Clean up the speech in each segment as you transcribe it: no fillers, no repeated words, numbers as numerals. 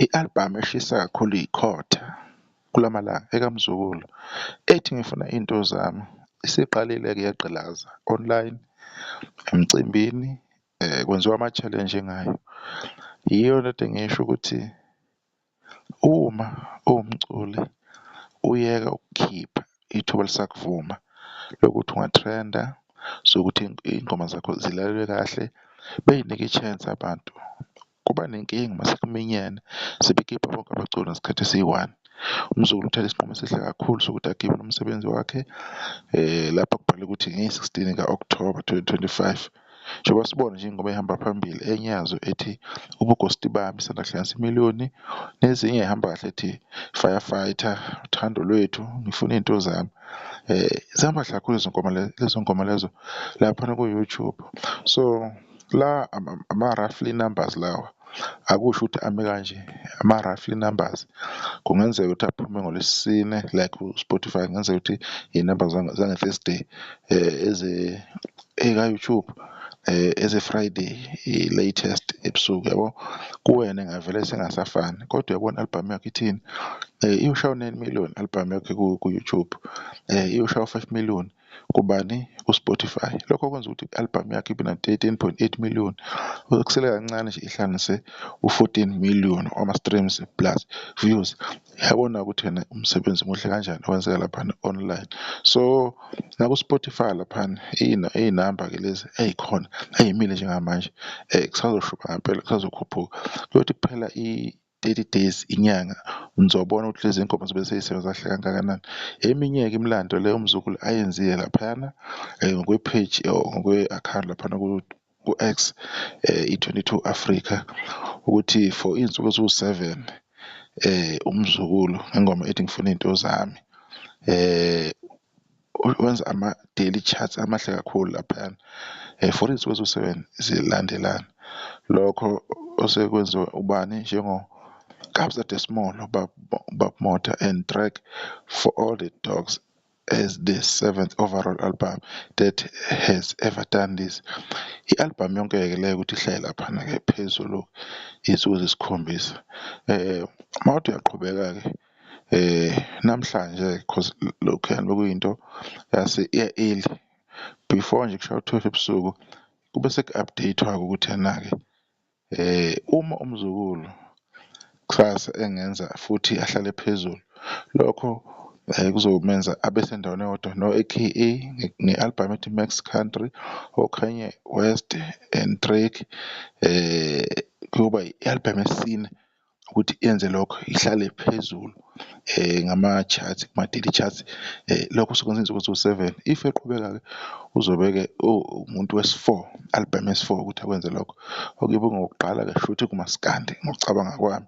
I-album eshisa kakhulu ikhotha kulamalanga ekaMzukulu ethi ngifuna iy'nto zami, isiqalile-ke iyagqilaza online, emcimbini kwenziwa ama-challenge ngayo. Yiyo lento engisho ukuthi uma uwumculi uyeka ukukhipha ithuba lisakuvuma lokuthi unga-trend-a sokuthi iy'ngoma zakho zilalelwe kahle, bey'nike i-chance abantu. Kuba nenkinga mase kuminyene sebekhipha bonke abaculi ngesikhathi esiyi-one. UMzukulu uthathe isinqumo esihle kakhulu sokuthi akhiphe umsebenzi wakhe lapho kubhalwe ukuthi ngeyi-16 ka-October 2025. Njengoba sibona nje iy'ngoma ey'hamba phambili enye yazo ethi ubuGhost Bami isanda kuhlanganisa imiliyoni nezinye ey'hamba kahle ethi Fire Fighter, Uthando Lwethu, Ngifuna Iy'nto Zami. Zihamba kahle kakhulu lezo ngoma lezo ngoma lezo laphana ku-YouTube. So la ama-roughly numbers lawa akusho ukuthi ame kanje ama-roughly numbers. Kungenzeka ukuthi aphume ngoLwesine like u-Spotify, kungenzeka ukuthi iy'namba zange-Thursday ey'ka-YouTube eze-Friday i-latest ebusuku yabo. Kuwena ingavele sengasafani kodwa uyabona i-album yakho ithini? Iyoshaya u-9 million i-album yakhe ku-YouTube, iyoshaya u-5 million kubani? Ku-Spotify. Lokho kwenza ukuthi i-album yakhe ibe na-13.8 million, okusele kancane nje ihlanganise u-14 million wama-streams plus views. Yabona ukuthi ena umsebenzi muhle kanjani owenzeka laphana online. So naku-Spotify laphana iy'namba-ke lezi ey'khona ey'mile njengamanje kusazoshuba ngampela kusazokhuphuka. Kuyothi kuphela i-30 days, inyanga, nizobona ukuthi lezi ngoma zobe sey'sebenza kahle kangakanani. Eminye-ke imilando le uMzukulu ayenzile laphayana ngokwe-page or ngokwe-akhawunti laphana ku-X i-22 Africa ukuthi for iy'nsuku eziwu-7 uMzukulu ngengoma ethi ngifuna iy'nto zami wenza ama-daily charts amahle kakhulu laphayana for iy'nsuku eziwu-seven zilandelana. Lokho osekwenziwa ubani njengo-Kabza De Small, uBab Motha and Drake for all the dogs as the seventh overall album that has ever done this. I-album yonke-ke leyo ukuthi ihlale laphana-ke phezulu iy'nsuku eziyisikhombisa. Mawukuthi uyaqhubeka-ke namhlanje cause lokhuyana bekuyinto yase iya-early before nje kushaye u-12 ebusuku kube seku-update-wa-ke ukuthi ena-ke uma uMzukulu kusasa engenza futhi ahlale phezulu lokho kuzomenza abe sendaweni eyodwa no-AKA nge-album ethi Max Country, oKanye West and Drake kuyoba i-album yesine ukuthi yenze lokho ihlale phezulu ngama-charts kuma-daily charts lokho sekwenza iy'nsuku eziwu-seven. If eqhubeka-ke uzobe-ke uwumuntu wesi-four, album yesi-four ukuthi akwenze lokho. Okuyobe kungokokuqala-ke shuthi kumaskandi ngokucabanga kwami.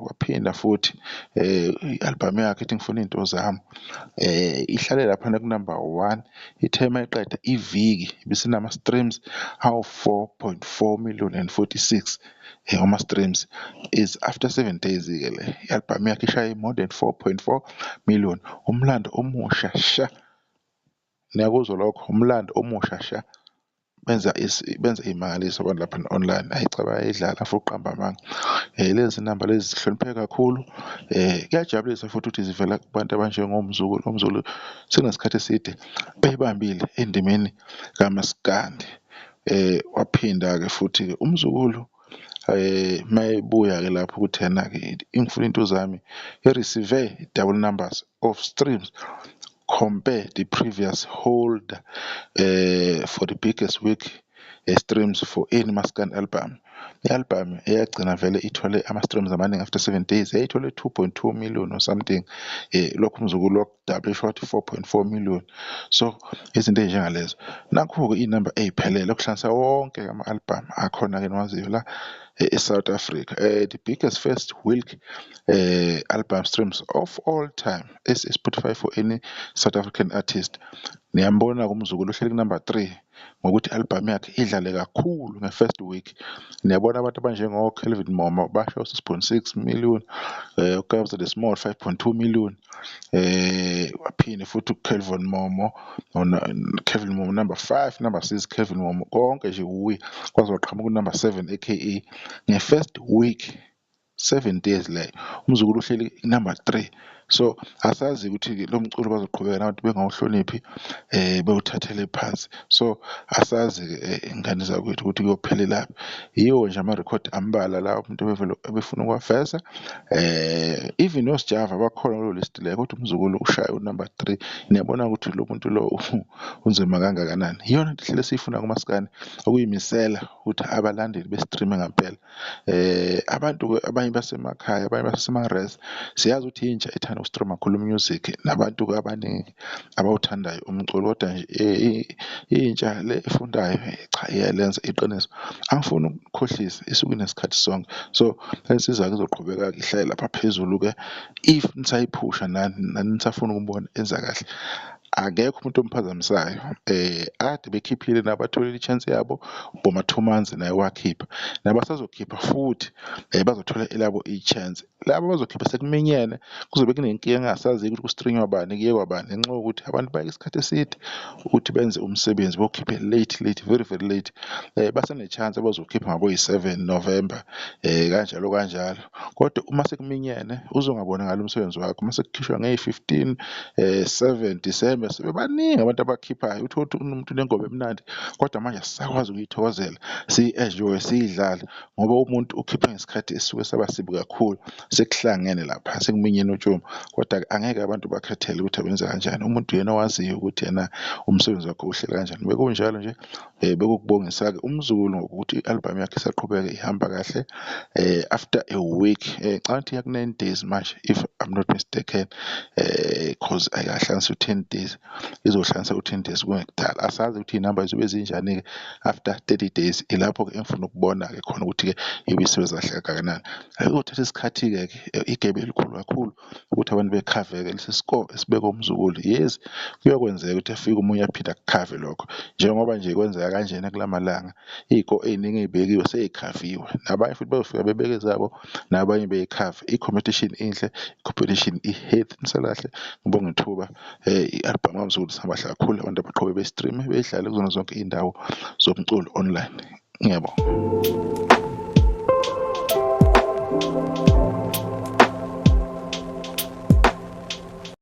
Waphinda futhi i-album yakhe ethi ngifuna iy'nto zami ihlale laphana ku-number one, ithe mayiqeda iviki ibisinama-streams awu-4.4 million and 46 wama-streams is after 7 days-ke le i-album yakhe ishaye more than 4.4 million. Umlando omusha sha, niyakuzwa lokho? Umlando omusha sha. Benza benza iy'mangaliso abantu laphana online, hhayi cha bayayidlala angifuni ukuqamba amanga. Lezi namba lezi zihlonipheke kakhulu, kuyajabulisa futhi ukuthi zivela kubantu abanjengoMzukulu, uMzukulu sekunesikhathi eside beyibambile endimeni kamaskandi. Waphinda-ke futhi-ke uMzukulu mayebuya-ke lapho ukuthi ena-ke ngifuna iy'nto zami i-receive double numbers of streams compare the previous holder for the biggest week streams for any maskandi album. I-album eyagcina vele ithole ama-streams amaningi after 7 days yayithole 2.2 million or something, lokhu uMzukulu waku-double-isha wathi 4.4 million. So izinto ey'njengalezo. Nakhu-ke iy'namba ey'phelele okuhlanganisa wonke ama-album akhona-ke eniwaziyo la e-South Africa. The biggest first week album streams of all time as Spotify for any South African artist. Niyambona-ke uMzukulu uhleli ku-number three ngokuthi i-album yakhe idlale kakhulu nge-first week. Niyabona abantu abanjengo-Kelvin Momo basho 6.6 million, uKabza De Small 5.2 million, waphinde futhi uKelvin Momo Kelvin Momo number five, number six Kelvin Momo, konke nje uye kwaze waqhamuka u-number seven AKA nge-first week. 7 days leyo, umzukulu uhleli number three. So asazi ukuthi-ke lo mculo bazoqhubeka nabantu bengawuhloniphi bewuthathele phansi. So asazi-ke ngane zakwethu ukuthi kuyophelelaphi. Yiwo nje amarekhodi ambalwa lawa umuntu ebevele ebefuna ukuwaveza. Even noSjava bakhona kuleyo list leyo kodwa umzukulu ushaye u-number three. Niyabona ukuthi lo muntu lo unzima kangakanani. Iyona nto ehlele siyifuna kumaskandi ukuyimisela ukuthi abalandeli be-stream-e ngampela. Abantu-ke abanye basemakhaya abanye basema-res, siyazi ukuthi intsha ethanda uku-stream-a kakhulu u-music nabantu-ke abaningi abawuthandayo umculo kodwa nje intsha le efundayo cha iyalenza iqiniso. Angifuni ukukhohlisa isuke inesikhathi sonke so le nsizwa-ke izoqhubeka-ke ihlale lapha phezulu-ke if nisayiphusha nani, nani nisafuna ukubona enza kahle. Akekho umuntu omphazamisayo akade bekhiphile nabo batholile i-chance yabo boma-2Manzi naye wakhipha, nabasazokhipha futhi bazothola elabo i-chance. Laba abazokhipha sekuminyene kuzobe kunenkinga engasaziyo ukuthi ku-stream-wa bani kuyekwa bani ngenxa yokuthi abantu bayeke isikhathi eside ukuthi benze umsebenzi bawukhiphe late late very very late. Basane-chance abazokhipha ngabo-yi-7 November kanjalo kanjalo. Kodwa uma sekuminyene uzongabonakali umsebenzi wakho uma sekukhishwa ngeyi-15 7 December sebebaningi abantu abakhiphayo uthole ukuthi umuntu unengoma emnandi kodwa manje asisakwazi ukuyithokozela siyi-enjoy siyidlale ngoba umuntu ukhipha ngesikhathi esisuke saba sibi kakhulu sekuhlangene lapha sekuminyene utshuma kodwa-ke angeke abantu bakhethele ukuthi abenze kanjani umuntu uyena owaziyo ukuthi yena umsebenzi wakhe uwuhlela kanjani. Bekunjalo nje bekukubongisa-ke umzukulu ngokuthi i-album yakhe isaqhubeka ihamba kahle after a week ngicabanga ukuthi iya ku-9 days manje if I'm not mistaken cause ayikahlanganisi u-10 days izohlanganisa u-10 days kungekudala. Asazi ukuthi iy'namba zizobe zinjani-ke after 30 days ilapho-ke engifuna ukubona-ke khona ukuthi-ke iyobe isebenza kahle kangakanani. Kuyothatha isikhathi-ke ke igebe elikhulu kakhulu ukuthi abantu bekhaveke lesi score esibekwe umzukulu. Yes, kuyokwenzeka ukuthi afike omunye aphinde akukhave lokho njengoba nje kwenzeka kanjena kula malanga iy'kole ey'ningi ey'bekiwe sey'khaviwe nabanye futhi bayofika bebeke ezabo nabanye beyikhave. I-competition inhle, i-competition i-healthy nisale kahle ngibonge ithuba i-album kaMzukulu isihamba kahle kakhulu abantu abaqhubeke beyi-stream-e beyidlale kuzona zonke iy'ndawo zomculo online. Ngiyabonga.